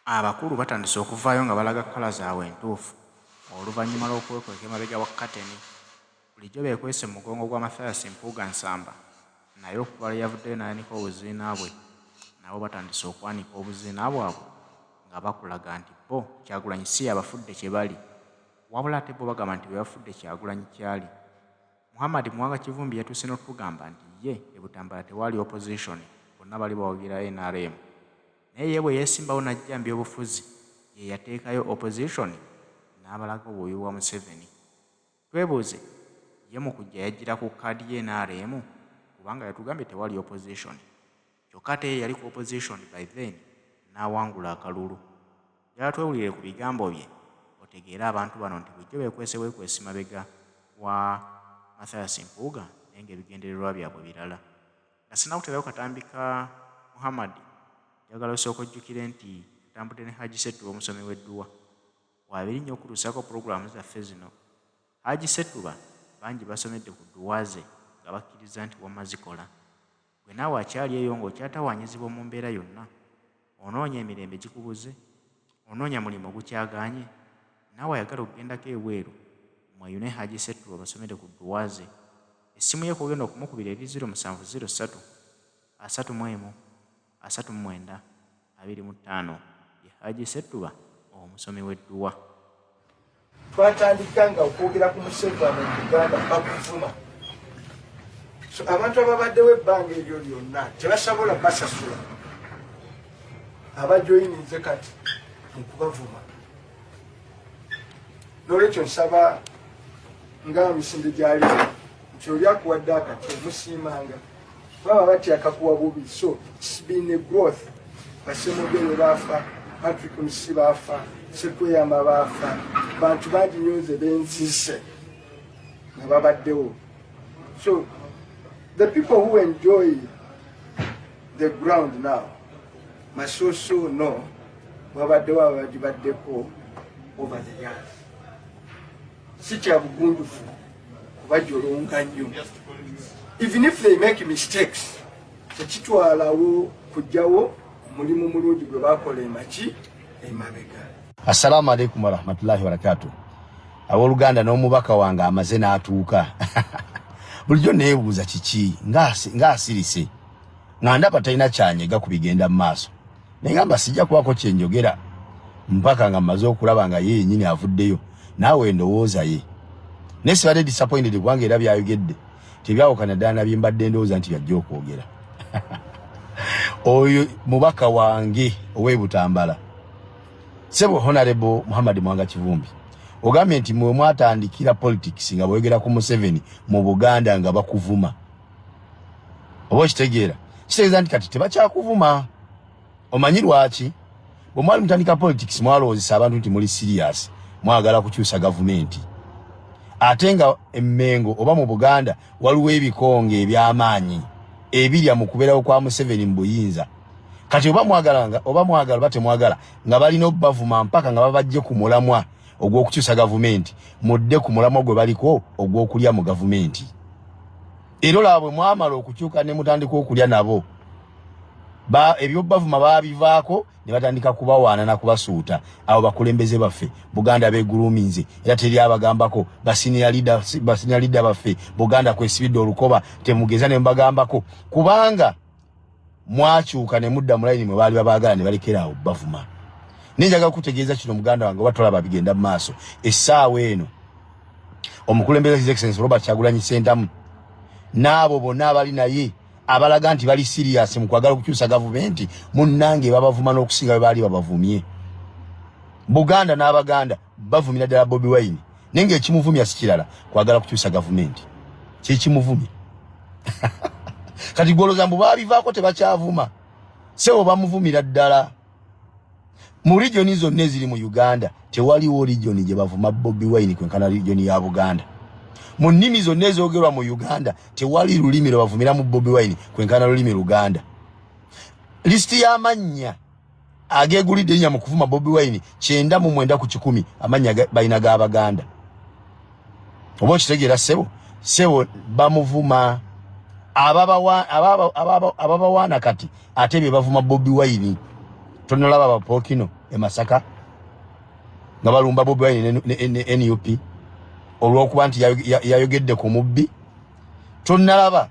Abakulu batandise okuvaayo nga balaga kkala zaabwe entuufu oluvannyuma lw'okwekweka emabega wa kateni. Bulijjo beekwese mu mugongo gwa Mathias Mpuuga Nsamba naye okuva lwe yavuddeyo n'ayanika obuziina bwe nabo batandise okwanika obuziina bwabwe nga bakulaga nti bo Kyagulanyi si y'abafudde kye bali wabula ate bo bagamba nti be bafudde Kyagulanyi ky'ali. Muhammad Muwanga Kivumbi yatuuse n'okutugamba nti ye e Butambala tewaali opposition bonna bali bawagira NRM. Naye ye bwe yeesimbawo n'ajja mu byobufuzi ye yateekayo opposition n'abalaga obubi bwa Museveni. Twebuuze, ye mu kujja yajjira ku kkaadi ye nrm? Kubanga yatugambye tewali opposition. Kyokka ate ye yali ku opposition by then n'awangula akalulu. Njagala twewulirire ku bigambo bye otegeere abantu bano nti bulijjo beekwese bwekwesi mabega wa Mathias Mpuuga naye ng'ebigendererwa byabwe birala. Nga sinnakuteerayo katambi ka Muhammad, njagala osooke ojjukire nti tutambudde ne Hajji Ssettuba omusomi w'edduwa. Waabiri nnyo okutuusaako pulogulaamu zaffe zino. Hajji Ssettuba bangi basomedde ku dduwa ze nga bakkirizza nti wamma zikola. Ggwe naawe akyali eyo ng'okyatawaanyizibwa mu mbeera yonna, onoonya emirembe gikubuze, onoonya mulimu gukyagaanye, naawe ayagala okugendako ebweru, mweyune Hajji Ssettuba obasomere ku dduwa ze. Essimu ye kw'ogenda okumukubira eri 0703 31 39 25. Ye Hajji Ssettuba omusomi w'edduwa. Twatandika nga okwogera ku Museveni mu Uganda bakuvuma. So abantu ababaddewo ebbanga eryo lyonna tebasobola basasula abajoyininze kati mu kubavuma. N'olwekyo nsaba nga misinde gyali nti oli akuwadde akati omusiimanga baba batya akakuwa bubi. So it's been a growth. Basemogere baafa, Patrick Musisi baafa, Sekweyama baafa, bantu bangi nnyo nze bensise nga babaddewo. So the people who enjoy the ground now must also know wabaddewo abagibaddeko over the years. Si kya bugunjufu kubajolonga nnyo. Even if they make mistakes, tekitwalawo kujjawo omulimu mulungi gwe bakola emaki emabega. Assalamu alaikum warahmatullahi wabarakatuh. Abooluganda, n'omubaka wange amaze n'atuuka. Bulijjo neebuuza kiki ng'asirise nga ndaba talina kyanyega ku bigenda mu maaso, naye ngamba sijja kubaako kyenjogera mpaka nga mmaze okulaba nga ye yennyini avuddeyo naawe endowooza ye. Naye sibadde disappointed kubanga era byayogedde tebyawukana ddala na bye mbadde ndowooza nti byajja okwogera. Oyo mubaka wange ow'e Butambala, sebo Honorable Muhammad Muwanga Kivumbi, ogambye nti mwe mwatandikira politics nga bweyogera ku Museveni mu Buganda nga bakuvuma. Oba okitegeera, kitegeeza nti kati tebakyakuvuma. Omanyi lwaki? Bwe mwali mutandika politics mwalowoozesa abantu nti muli serious, mwagala kukyusa gavumenti, ate nga emmengo oba mu Buganda waliwo ebikonge eby'amaanyi ebirya mu kubeerawo kwa Museveni mu buyinza. Kati oba mwagala oba mwagala oba temwagala, nga balina obbavuma mpaka nga babajje ku mulamwa ogw'okukyusa gavumenti, mudde ku mulamwa gwe baliko ogw'okulya mu gavumenti. Era olaba bwe mwamala okukyuka ne mutandika okulya nabo, ebyobavuma babivaako ne batandika kubawaana na kubasuuta. Abo bakulembeze baffe Buganda beguluminze era teri abagambako. Ba senior leader baffe Buganda kwesibidde olukoba, temugeza ne mbagambako kubanga mwakyuka ne mudda mu layini mwe baali babaagala ne balekera awo bavuma. Naye njagala kutegeeza kino, muganda wange, oba tolaba bigenda mu maaso essaawa eno, omukulembeze His Excellency Robert Kyagulanyi Ssentamu n'abo bonna abali naye abalaga nti bali serious mu kwagala okukyusa gavumenti, munnange babavuma n'okusinga bwe baali babavumye. Buganda n'Abaganda bavumira ddala Bobi Wine, naye ng'ekimuvumya si kirala, kwagala kukyusa gavumenti kyekimuvumya. Kati gwolooza mbu baabivaako tebakyavuma? Sebo, bamuvumira ddala. Mu regioni zonna eziri mu Uganda tewaliwo regioni gye bavuma Bobi Wine kwenkana regioni ya Buganda. Mu nnimi zonna ezoogerwa mu Uganda tewali lulimi lwe bavumiramu Bobi Wine kwenkana lulimi Luganda. Lisiti y'amannya ageegulidde erinnya mu kuvuma Bobi Wine, 99% amannya balina g'Abaganda. Oba okitegeera, ssebo? Ssebo, bamuvuma. Ababawaana kati ate be bavuma Bobi Wine. Tonalaba bapokino. e Masaka nga balumba Bobi Wine ne NUP olw'okuba nti yayogedde ku mubbi? Tonnalaba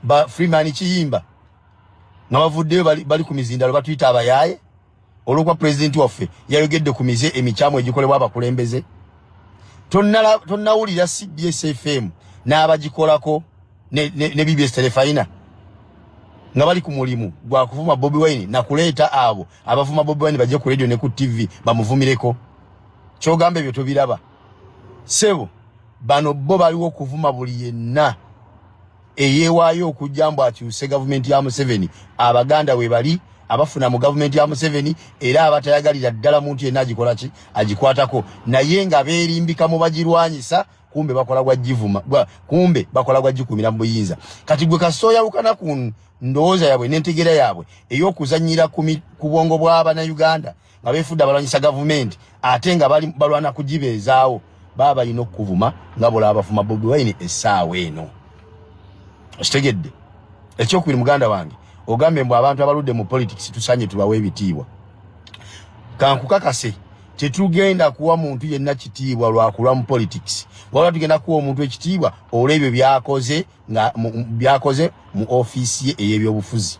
ba Freeman Kiyimba nga bavuddeyo bali ku mizindalo batuyita abayaaye olw'okuba pulezidenti waffe yayogedde ku mize emikyamu egikolebwa abakulembeze? Tonnawulira CBS FM n'abagikolako ne BBS Terefayina nga bali ku mulimu gwa kuvuma Bobi Wine nakuleeta abo abavuma Bobi Wine bajje ku radio ne ku TV bamuvumireko? Kyogamba ebyo tobiraba, sebo? Bano bo baliwo okuvuma buli yenna eyeewaayo okujja mbu akyuse gavumenti ya Museveni. Abaganda we bali abafuna mu gavumenti ya Museveni era abatayagalira ddala muntu yenna agikola ki, agikwatako, naye nga beerimbika mu bagirwanyisa, kumbe bakola gwa givuma, kumbe bakola gwa gikumira mu buyinza. Kati gwe kasita oyawukana ku ndowooza yaabwe n'entegeera yaabwe ey'okuzannyira ku bwongo bw'Abannayuganda nga beefudde abalwanyisa gavumenti ate nga bali balwana kugibeezaawo, baba balina okukuvuma nga bulaba bafuma Bobi Wine essaawa eno. Okitegedde? Ekyokubiri, muganda wange, ogambye mbu abantu abaludde mu politics tusanye tubawe ebitiibwa. Kankukakase, tetugenda kuwa muntu yenna kitiibwa lwakulwa mu politics, wabula tugenda kuwa omuntu ekitiibwa olw'ebyo byakoze nga byakoze mu ofiisi ye ey'ebyobufuzi.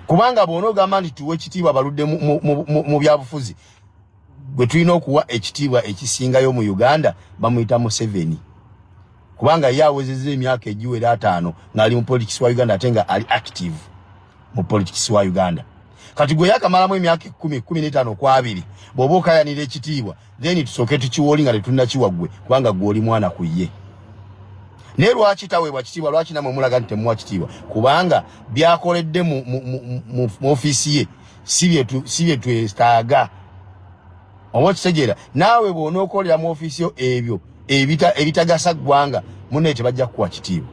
Kubanga bw'ona ogamba nti tuwe ekitiibwa abaludde mu byabufuzi, gwe tulina okuwa ekitiibwa ekisingayo mu Uganda bamuyita Museveni, kubanga ye awezezza emyaka egiwera 50 ng'ali mu politics wa Uganda ate nga ali active mu politics wa Uganda. Kati gwe yakamalamu emyaka 10, 15 ku 20, bw'oba okayanira ekitiibwa, then tusooke tukiwooli nga tetunnakiwa ggwe, kubanga gwe oli mwana ku ye. Naye lwaki taweebwa kitiibwa? Lwaki namwe mulaga nti temuwa kitiibwa? Kubanga byakoledde mu ofiisi ye si bye twetaaga. Oba okitegeera? Naawe bw'onookolera mu ofiisi yo ebyo ebitagasa ggwanga, munnaye tebajja kukuwa kitiibwa.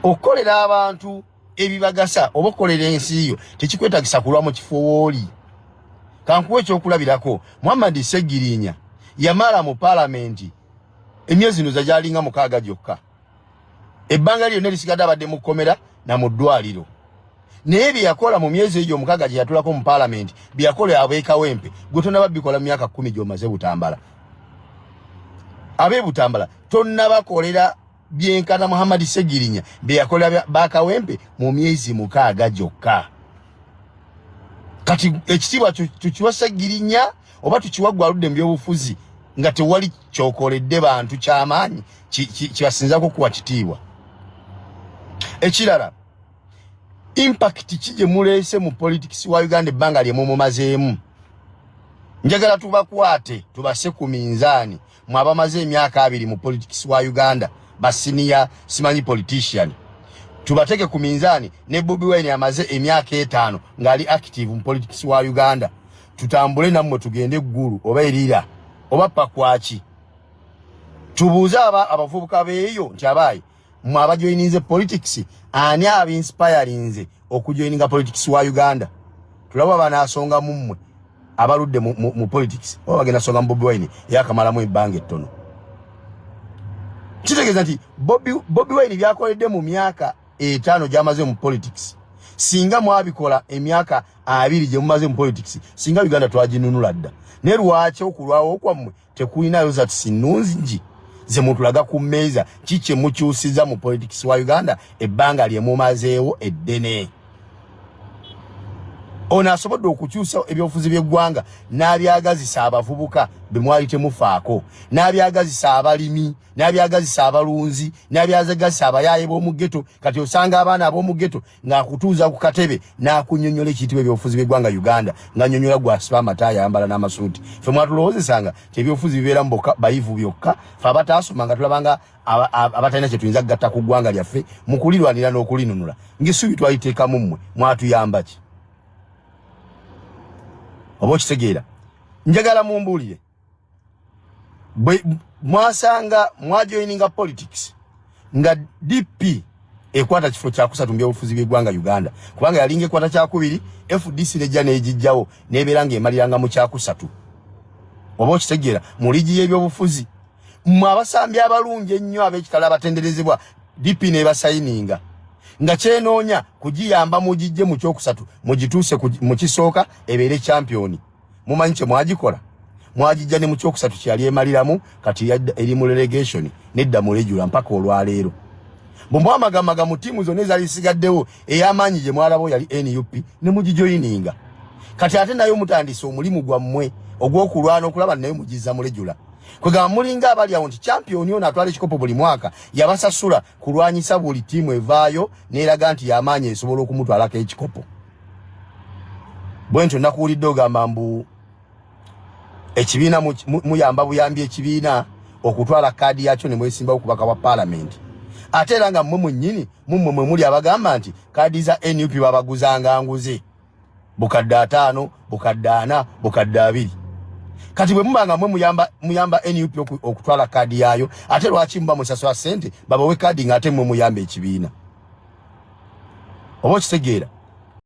Okukolera abantu ebibagasa oba okukolera ensi yo tekikwetagisa kulwa mu kifo wooli. Kankuwa ekyokulabirako: Muhammad Segirinya yamala mu paalamenti emyezi noza gyalinga 6 gyokka. Ebbanga lyonna erisigadde abadde mu kkomera na mu ddwaliro, naye bye yakola mu myezi egyo 6 gye yatulako mu paalamenti, bye yakola ab'ekawempe, gwe tonaba bikola mu myaka 10 gy'omaze Butambala. Ab'e Butambala tonnabakolera byenkana Muhammad Segirinya bye yakola bakawempe mu myezi 6 gyokka. Kati ekitiibwa tukiwa Segirinya oba tukiwa gwe aludde mu byobufuzi nga tewali kyokoledde bantu kyamaanyi kibasinzako kuwa kitiibwa? Ekirala, impact ki gye muleese mu politics wa Uganda ebbanga lye mumumazeemu? Njagala tubakwate tubase ku minzaani, mwe abamaze emyaka 20 mu politics wa Uganda, ba senior simanyi politician, tubateke ku minzaani ne Bobi Wine amaze emyaka 5 ng'ali active mu politics wa Uganda. Tutambule nammwe tugende Eggulu oba Erira oba Pakwaki, tubuuze aba abavubuka beeyo nti, abaayi mwe abajoyininze politics, ani abinspirinze okujoyininga politics wa Uganda? Tulaba banaasonga mu mmwe abaludde mu politics oba bagenda songa mu Bobi Wine yakamalamu ebbanga ettono. Kitegeeza nti Bobi Wine byakoledde mu myaka 5 gyamaze mu politics, singa mwabikola emyaka 20 gye mumaze mu politics, singa Uganda twaginunula dda. Naye lwaki okulwawo kwammwe tekulina results nnungi ze mutulaga ku mmeeza? Ki kye mukyusiza mu politics wa Uganda ebbanga lye mumazeewo eddene? Ono asobodde okukyusa ebyobufuzi by'eggwanga n'abyagazisa abavubuka be mwali temufaako, n'abyagazisa abalimi, n'abyagazisa abalunzi, n'abyagazisa abayaaye b'omu ghetto. Kati osanga abaana ab'omu ghetto ng'akutuuza ku katebe n'akunyonnyola ekiyitibwa ebyobufuzi by'eggwanga Uganda, ng'annyonnyola gwasiba amataaya, ayambala n'amasuuti. Ffe mwatulowoozesanga nti ebyobufuzi bibeera mu bokka bayivu byokka, fe abataasoma nga tulabanga abatalina kye tuyinza kugatta ku ggwanga lyaffe mu kulirwanira n'okulinunula, ng'essuubi twaliteekamu mmwe. Mwatuyamba ki? Oba okitegeera? Njagala mumbuulire, bwe mwasanga mwajoininga politics nga DP ekwata kifo kyakusatu mu byobufuzi by'eggwanga Uganda, kubanga yalinga ekwata kyakubiri, FDC nejja n'egijjawo n'ebeera ng'emaliranga mu kyakusatu. Oba okitegeera? Mu liigi y'ebyobufuzi, mmwe abasambi abalungi ennyo ab'ekitalo abatenderezebwa, DP n'ebasayininga. nga kyenoonya kugiyamba mugijje mu kyokusatu mugituuse mu kisooka ebeere championi. Mumanyi kye mwagikola? Mwagijja ne mu kyokusatu kyeyali emaliramu, kati eri mu relegation nedda mu regular mpaka olwaleero. Bwe mwamagamaga mu ttiimu zonna ezaali zisigaddewo, ey'amaanyi gye mwalabo yali NUP ne mugijoyininga. Kati ate nayo mutandise omulimu gwammwe ogw'okulwana okulaba nayo mugizza mu regular. Kwegamba mulinga abali awo nti champion ono atwala ekikopo buli mwaka yabasasula kulwanyisa buli ttiimu evaayo n'eraga nti y'amaanyi esobola okumutwalako ekikopo. Bwe ntyo nakuwulidde ogamba mbu ekibiina muyamba buyambi ekibiina okutwala kaadi yakyo ne mwesimbawo kubaka wa paalamenti, ate era nga mmwe mwennyini mummwe mwe muli abagamba nti kaadi za NUP babaguzanga nguzi bukadde 5, bukadde 4, bukadde 2. Kati bwe muba nga mmwe muyamba NUP okutwala kaadi yaayo, ate lwaki muba musasula ssente babawe kaadi nga ate mmwe muyamba ekibiina? Oba okitegeera?